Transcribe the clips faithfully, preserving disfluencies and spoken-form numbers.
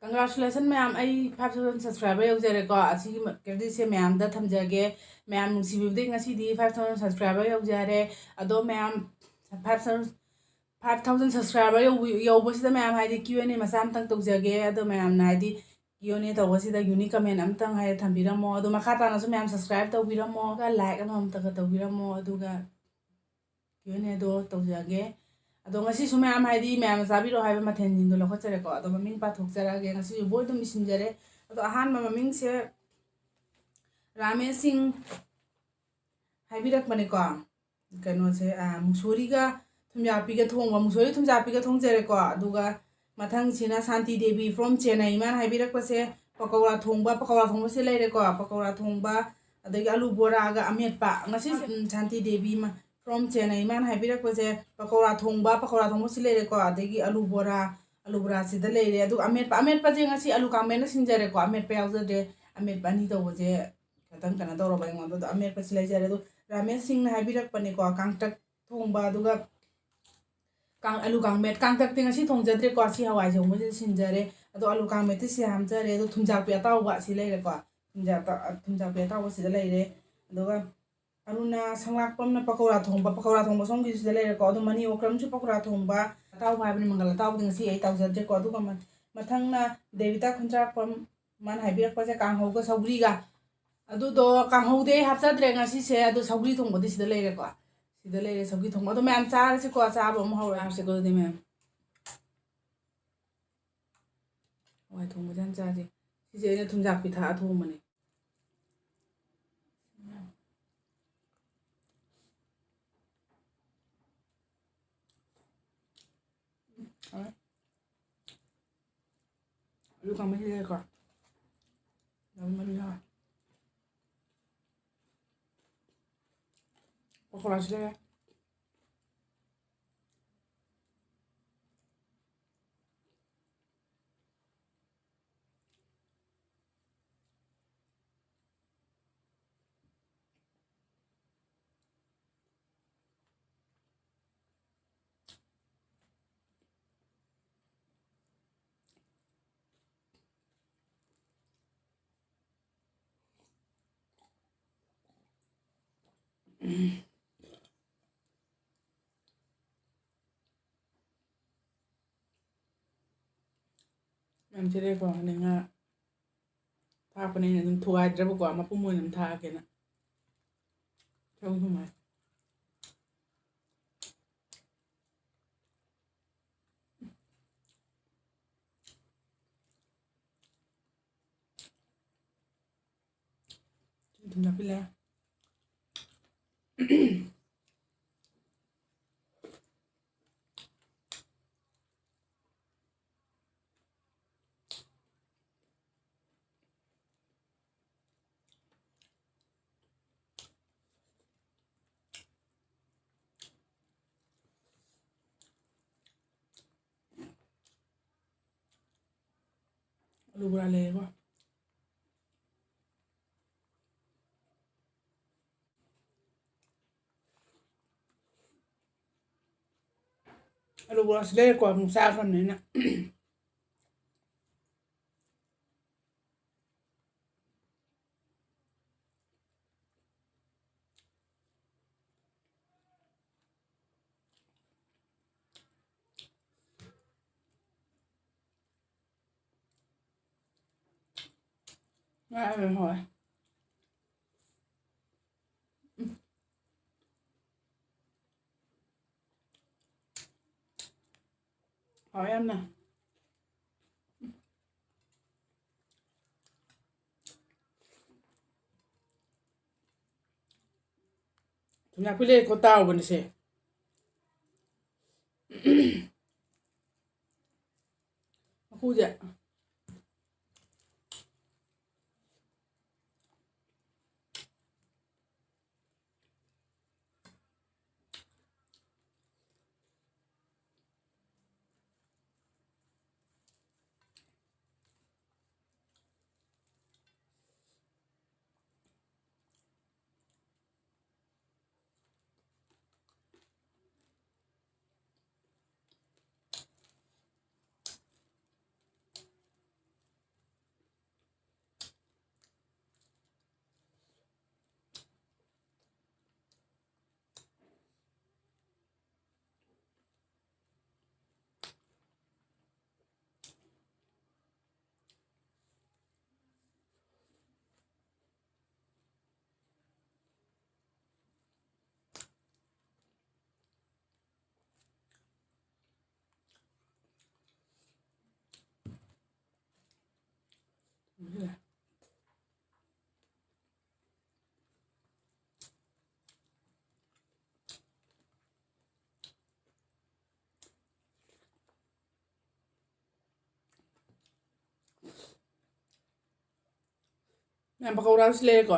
Congratulations ꯃꯌꯥꯝ, ꯑꯩ five thousand subscriber ꯌꯧꯖꯔꯦꯀꯣ꯫ ꯑꯁꯤꯒꯤ creditꯁꯦ ꯃꯌꯥꯝꯗ ꯊꯝꯖꯒꯦ꯫ ꯃꯌꯥꯝ ꯅꯨꯡꯁꯤꯕꯤꯕꯗꯒꯤ ꯉꯁꯤꯗꯤ five thousand subscriber ꯌꯧꯖꯔꯦ꯫ ꯑꯗꯣ ꯃꯌꯥꯝ, five thousand, five thousand subscriber ꯌꯧꯕ-, ꯌꯧꯕꯁꯤꯗ ꯃꯌꯥꯝ ꯍꯥꯏꯗꯤ Q and A ꯃꯆꯥ ꯑꯝꯇꯪ ꯇꯧꯖꯒꯦ꯫ ꯑꯗꯣ ꯃꯌꯥꯝꯅ ꯍꯥꯏꯗꯤ Q and A ꯇꯧꯕꯁꯤꯗ unique comment ꯑꯝꯇꯪ ꯍꯥꯏꯗꯤ ꯊꯝꯕꯤꯔꯝꯃꯣ꯫ ꯑꯗꯣ ꯃꯈꯥ ꯇꯥꯅꯁꯨ ꯃꯌꯥꯝ subscribe ꯇꯧꯕꯤꯔꯝꯃꯣ, ꯑꯗꯨꯒ like ꯑꯃꯃꯝꯇꯒ ꯇꯧꯕꯤꯔꯝꯃꯣ꯫ ꯑꯗꯨꯒ Q and Aꯗꯣ ꯇꯧꯖꯒꯦ꯫ ꯑꯗꯣ ꯉꯁꯤꯁꯨ ꯃꯌꯥꯝ ꯍꯥꯏꯗꯤ ꯃꯌꯥꯝꯅ ꯆꯥꯕꯤꯔꯣ ꯍꯥꯏꯕ ꯃꯊꯦꯜꯁꯤꯡꯗꯣ ꯂꯧꯈꯠꯆꯔꯦꯀꯣ꯫ ꯑꯗꯣ ꯃꯃꯤꯡ ꯄꯥꯊꯣꯛꯆꯔꯛꯑꯒꯦ꯫ ꯉꯁꯤꯁꯨ ꯕꯣꯏ ꯑꯗꯨꯝ ꯏꯁꯤꯟꯖꯔꯦ꯫ ꯑꯗꯣ ꯑꯍꯥꯟꯕ ꯃꯃꯤꯡꯁꯦ ꯔꯥꯃꯦꯁ ꯁꯤꯡ ꯍꯥꯏꯕꯤꯔꯛꯄꯅꯦꯀꯣ꯫ ꯀꯩꯅꯣꯁꯦ, ꯑ, ꯃꯨꯛꯁꯣꯔꯤꯒ ꯊꯨꯝꯌꯥꯛꯄꯤꯒ ꯊꯣꯡꯕ, ꯃꯨꯛꯁꯣꯔꯤ ꯊꯨꯝꯌꯥꯛꯄꯤꯒ ꯊꯣꯡꯖꯔꯦꯀꯣ꯫ ꯑꯗꯨꯒ ꯃꯊꯪꯁꯤꯅ ꯁꯥꯟꯇꯤ ꯗꯦꯕꯤ from ꯆꯦꯟꯅꯩ, ꯃꯥꯅ ꯍꯥꯏꯕꯤꯔꯛꯄꯁꯦ ꯄꯀꯧꯔꯥ ꯊꯣꯡꯕ, ꯄꯀꯧꯔꯥ ꯊꯣꯡꯕꯁꯤ ꯂꯩꯔꯦꯀꯣ꯫ ꯄꯀꯧꯔꯥ ꯊꯣꯡꯕ, ꯑꯗꯒꯤ ꯑꯂꯨ ꯕꯣꯔꯥꯒ ꯑꯃꯦꯠꯄ꯫ ꯉꯁꯤ, ꯎꯝ, ꯁꯥꯟꯇꯤ ꯗꯦꯕꯤ ꯃ-, from ꯆꯦꯟꯅꯩ, ꯃꯥꯅ ꯍꯥꯏꯕꯤꯔꯛꯄꯁꯦ ꯄꯀꯧꯔꯥ ꯊꯣꯡꯕ, ꯄꯀꯧꯔꯥ ꯊꯣꯡꯕꯁꯤ ꯂꯩꯔꯦꯀꯣ꯫ ꯑꯗꯒꯤ ꯑꯂꯨ ꯕꯣꯔꯥ, ꯑꯂꯨ ꯕꯣꯔꯥꯁꯤꯗ ꯂꯩꯔꯦ꯫ ꯑꯗꯨꯒ ꯑꯃꯦꯠꯄ, ꯑꯃꯦꯠꯄꯁꯦ ꯉꯁꯤ ꯑꯂꯨ ꯀꯥꯡꯃꯦꯠꯅ ꯁꯤꯟꯖꯔꯦꯀꯣ꯫ ꯑꯃꯦꯠꯄ ꯌꯥꯎꯖꯗ꯭ꯔꯦ꯫ ꯑꯃꯦꯠꯄ ꯑꯅꯤ ꯇꯧꯕꯁꯦ ꯈꯤꯇꯪ ꯀꯩꯅꯣ ꯇꯧꯔꯕ ꯑꯩꯉꯣꯟꯗ꯫ ꯑꯗꯣ ꯑꯃꯦꯠꯄꯁꯤ ꯂꯩꯖꯔꯦ꯫ ꯑꯗꯣ ꯔꯥꯃꯦꯁ ꯁꯤꯡꯅ ꯍꯥꯏꯕꯤꯔꯛꯄꯅꯦꯀꯣ, ꯀꯥꯡꯇꯛ ꯊꯣꯡꯕ, ꯑꯗꯨꯒ ꯀꯥꯡ-, ꯑꯂꯨ ꯀꯥꯡꯃꯦꯠ꯫ ꯀꯥꯡꯇꯛꯇꯤ ꯉꯁꯤ ꯊꯣꯡꯖꯗ꯭ꯔꯦꯀꯣ, ꯁꯤ ꯍꯋꯥꯏ ꯊꯣꯡꯕꯁꯤꯗ ꯁꯤꯟꯖꯔꯦ꯫ ꯑꯗꯣ ꯑꯂꯨ ꯀꯥꯡꯃꯦꯠꯇꯤ ꯁꯤ ꯍꯥꯞꯆꯔꯦ꯫ ꯑꯗꯣ ꯊꯨꯝꯖꯥꯛꯄꯤ ꯑꯇꯥꯎꯕ ꯁꯤ ꯂꯩꯔꯦꯀꯣ, ꯊꯨꯝꯖꯥꯛꯄ-, ꯊꯨꯝꯖꯥꯛꯄꯤ ꯑꯇꯥꯎꯕ ꯁꯤꯗ ꯂꯩꯔꯦ꯫ ꯑꯗꯨꯒ ꯑꯔꯨꯅꯥ ꯁꯪꯂꯥꯛꯄꯝꯅ ꯄꯀꯧꯔꯥ ꯊꯣꯡꯕ, ꯄꯀꯧꯔꯥ ꯊꯣꯡꯕ ꯁꯣꯝꯒꯤꯁꯤꯗ ꯂꯩꯔꯦꯀꯣ꯫ ꯑꯗꯣ ꯃꯅꯤ ꯑꯣꯀ꯭ꯔꯝꯁꯨ ꯄꯀꯧꯔꯥ ꯊꯣꯡꯕ ꯑꯇꯥꯎꯕ ꯍꯥꯏꯕꯅꯤ, ꯃꯪꯒꯜ ꯑꯇꯥꯎꯕꯗꯤ ꯉꯁꯤ ꯑꯩ ꯇꯧꯖꯗ꯭ꯔꯦꯀꯣ꯫ ꯑꯗꯨꯒ ꯃ-, ꯃꯊꯪꯅ ꯗꯦꯕꯤꯇꯥ ꯈꯨꯟꯗ꯭ꯔꯥꯛꯄꯝ, ꯃꯥꯅ ꯍꯥꯏꯕꯤꯔꯛꯄꯁꯦ ꯀꯥꯡꯍꯧꯒ ꯁꯧꯒ꯭ꯔꯤꯒ꯫ ꯑꯗꯨꯗꯣ ꯀꯥꯡꯍꯧꯗꯤ ꯑꯩ ꯍꯥꯞꯆꯗ꯭ꯔꯦ ꯉꯁꯤꯁꯦ, ꯑꯗꯣ ꯁꯧꯒ꯭ꯔꯤ ꯊꯣꯡꯕꯗꯤ ꯁꯤꯗ ꯂꯩꯔꯦꯀꯣ꯫ ꯁꯤꯗ ꯂꯩꯔꯦ ꯁꯧꯒ꯭ꯔꯤ ꯊꯣꯡꯕ꯫ ꯑꯗꯣ ꯃꯌꯥꯝ ꯆꯥꯔꯁꯤꯀꯣ, ꯆꯥꯕ ꯑꯃꯨꯛ ꯍꯧꯔꯁꯤꯀꯣ ꯑꯗꯨꯗꯤ ꯃꯌꯥꯝ꯫ ꯍꯋꯥꯏ ꯊꯣꯡꯕꯁꯦ ꯌꯥꯝ ꯆꯥꯁꯦ꯫ ꯁꯤꯁꯦ ꯑꯩꯅ ꯊꯨꯝꯖꯥꯛꯄꯤ ꯊꯥꯛꯑ ꯊꯣꯡꯕꯅꯦ꯫ ꯑꯂꯨ ꯀꯥꯡꯃꯦꯠ ꯂꯩꯔꯦꯀꯣ꯫ ꯌꯥꯝ ꯃꯔꯨ ꯌꯥꯎꯔꯦ꯫ ꯄꯀꯧꯔꯥꯁꯨ ꯂꯩꯔꯦ꯫ ꯌꯥꯝ ꯊꯤꯔꯦꯀꯣ, ꯑꯗꯩ ꯉꯥ ꯊꯥꯛꯄꯅꯦ ꯑꯩꯅ ꯑꯗꯨꯝ ꯊꯨꯒꯥꯏꯗ꯭ꯔꯕꯀꯣ, ꯃꯄꯨꯝ ꯑꯣꯏꯅ ꯑꯗꯨꯝ ꯊꯥꯛꯑꯒꯦꯅ꯫ ꯁꯧ ꯊꯨꯝ ꯍꯥꯏ꯫ ꯊꯨꯝ ꯍꯥꯞꯆꯤꯜꯂꯦ꯫ ꯑꯂꯨ ꯕꯣꯔꯥ ꯂꯩꯔꯦꯀꯣ꯫ ꯑꯂꯨ ꯕꯣꯔꯥꯁꯤ ꯂꯩꯔꯦꯀꯣ, ꯑꯃꯨꯛ ꯆꯥꯈ꯭ꯔꯕꯅꯤꯅ꯫ ꯉꯥ ꯌꯥꯝ ꯍꯥꯎꯋꯦ꯫ ꯎꯝ꯫ ꯍꯥꯎꯋꯦ ꯌꯥꯝꯅ꯫ ꯊꯨꯝꯌꯥꯛꯄꯤ ꯂꯩꯔꯦꯀꯣ, ꯇꯥꯎꯕꯅꯤꯁꯦ꯫ ꯃꯀꯨꯁꯦ꯫ ꯃꯌꯥꯝ ꯄꯀꯧꯔꯥꯁꯨ ꯂꯩꯔꯦꯀꯣ꯫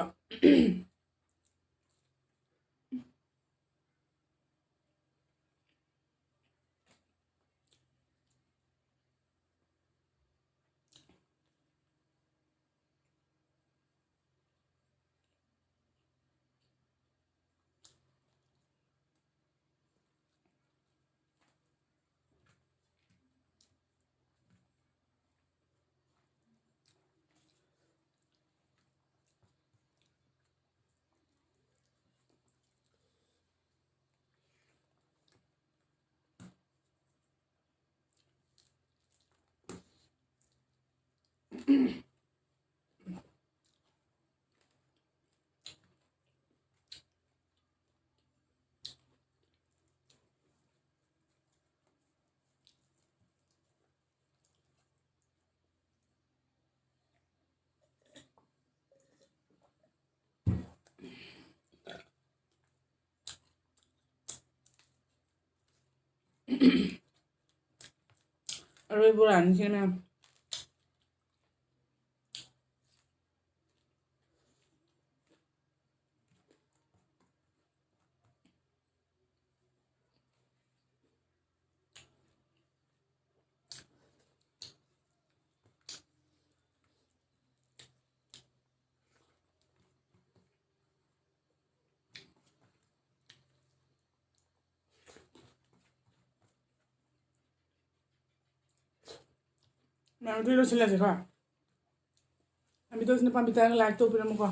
ꯑꯔꯣꯏꯕ ꯕꯣꯔꯥꯅꯤ ꯁꯤꯅ ꯃꯌꯥꯝ꯫ ꯃꯌꯥꯝ ꯑꯗꯨ ꯂꯣꯏꯁꯤꯜꯂꯁꯤꯀꯣ꯫ ꯚꯤꯗꯤꯑꯣꯁꯤꯅ ꯄꯥꯝꯕꯤ ꯇꯥꯔꯒ like ꯇꯧꯕꯤꯔꯝꯃꯨꯀꯣ꯫